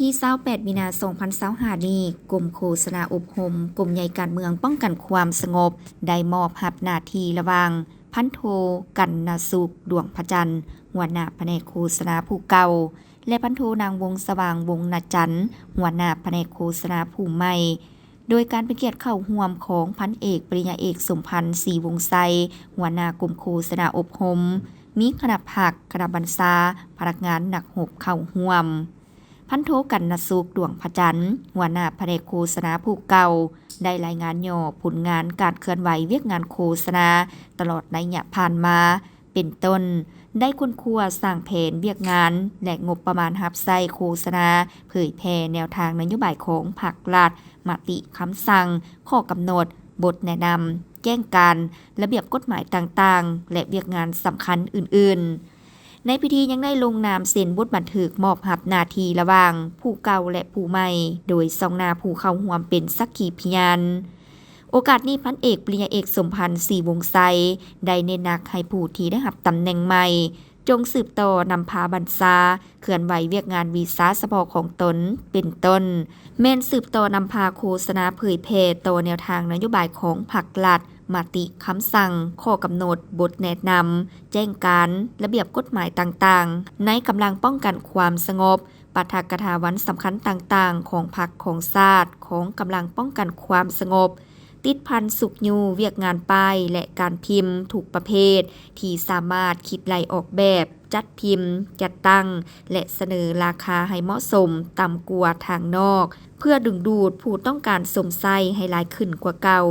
ທີຊາວແປດ ມີນາ ສອງພັນຊາວຫ້າ ນີ້, ກົມໂຄສະນາອົບຮົມ ກົມໃຫຍ່ການເມືອງປ້ອງກັນຄວາມສະຫງົບ ໄດ້ມອບຮັບໜ້າທີ່ລະຫວ່າງ ພັນໂທ ກັນນະສຸກ ດວງພະຈັນ ຫົວໜ້າພະແນກໂຄສະນາຜູ້ເກົ່າ ແລະ ພັນໂທ ນາງ ວົງສະຫວ່າງ ວົງນະຈັນ ຫົວໜ້າພະແນກໂຄສະນາຜູ້ໃໝ່, ໂດຍການເປັນກຽດເຂົ້າຮ່ວມຂອງ ພັນເອກ ປະລິນຍາເອກ ສົມພັນ ສີວົງໄຊ ຫົວໜ້າກົມໂຄສະນາອົບຮົມ, ມີຄະນະພັກ, ຄະນະບັນຊາ, ພະນັກງານນັກຮົບເຂົ້າຮ່ວມ. ພັນໂທ ກັນນະສຸກ ດວງພະຈັນ ຫົວໜ້າພະແນກໂຄສະນາຜູ້ເກົ່າ ໄດ້ລາຍງານຫຍໍ້ຜົນງານການເຄື່ອນໄຫວວຽກງານໂຄສະນາ ຕະຫຼອດໄລຍະຜ່ານມາ ເປັນຕົ້ນ ໄດ້ຄົ້ນຄວ້າສ້າງແຜນວຽກງານ ແລະ ງົບປະມານຮັບໃຊ້ໂຄສະນາ ເຜີຍແຜ່ແນວທາງນະໂຍບາຍຂອງພັກລັດ, ມະຕິຄຳສັ່ງ, ຂໍ້ກຳນົດ, ບົດແນະນຳ, ແຈ້ງການ, ລະບຽບກົດໝາຍຕ່າງໆ ແລະ ວຽກງານສຳຄັນອື່ນໆ. ໃນພິທີຍັງໄດ້ລົງນາມເຊັນບົດບັນທຶກມອບຮັບໜ້າທີ່ລະຫວ່າງຜູ້ເກົ່າ ແລະ ຜູ້ໃໝ່ ໂດຍສ່ອງໜ້າຜູ້ເຂົ້າຮ່ວມເປັນສັກຂີພະຍານ. ໂອກາດນີ້ ພັນເອກ ປະລິນຍາເອກ ສົມພັນ ສີວົງໄຊ ໄດ້ເນັ້ນໜັກໃຫ້ຜູ້ທີ່ໄດ້ຮັບຕຳແໜ່ງໃໝ່ ຈົ່ງສືບຕໍ່ນຳພາບັນຊາ ເຄື່ອນໄຫວວຽກງານວິຊາສະເພາະຂອງຕົນ ເປັນຕົ້ນ ແມ່ນສືບຕໍ່ນຳພາໂຄສະນາເຜີຍແຜ່ຕໍ່ແນວທາງນະໂຍບາຍຂອງພັກລັດ, ມະຕິຄຳສັ່ງ, ຂໍ້ກຳນົດ, ບົດແນະນຳ, ແຈ້ງການ, ລະບຽບກົດໝາຍຕ່າງໆ ໃນກຳລັງປ້ອງກັນຄວາມສະຫງົບ, ປາຖະກະຖາວັນສຳຄັນຕ່າງໆຂອງພັກຂອງຊາດ, ຂອງກຳລັງປ້ອງກັນຄວາມສະຫງົບ, ຕິດພັນຊຸກຍູ້ວຽກງານປ້າຍ ແລະ ການພິມທຸກປະເພດ ທີ່ສາມາດຄິດໄລ່ອອກແບບ, ຈັດພິມ, ຈັດຕັ້ງ ແລະ ສະເໜີລາຄາໃຫ້ເໝາະສົມຕ່ຳກວ່າທາງນອກ ເພື່ອດຶງດູດຜູ້ຕ້ອງການຊົມໃຊ້ໃຫ້ຫຼາຍຂຶ້ນກວ່າເກົ່າ.